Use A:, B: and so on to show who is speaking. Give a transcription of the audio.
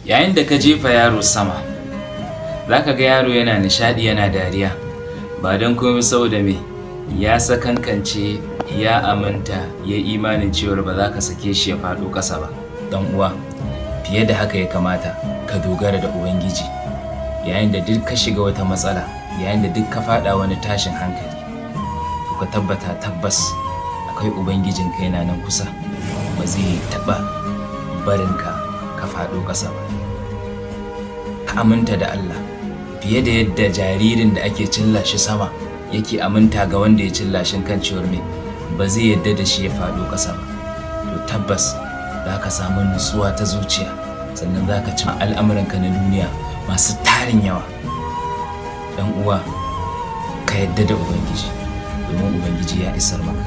A: Yayin da ka jefa yaro sama, za ka ga yaro yana nishaɗi, yana dariya, ba don komai saboda me? Ya sakankance, ya aminta, ya imanin cewar ba za ka sake shi ya faɗo ƙasa ba. Dan uwa, fiye da haka ya kamata ka dogara da Ubangiji yayin da duk ka shiga wata matsala, yayin da duk ka faɗa wani tashin hankali. To, ka tabbata tabbas akwai Ubangijinka, yana nan kusa, ba zai taɓa barinka ka faɗo ƙasa ba. Ka aminta da Allah fiye da yadda jaririn da ake cilla shi sama yake aminta ga wanda ya cilla shi kan cewar me? Ba zai yadda da shi ya faɗo ƙasa ba. To, tabbas za ka samu nutsuwa ta zuciya, sannan za ka ci al'amuranka na duniya masu tarin yawa. Dan uwa, ka yadda da Ubangiji, domin Ubangiji ya isar maka.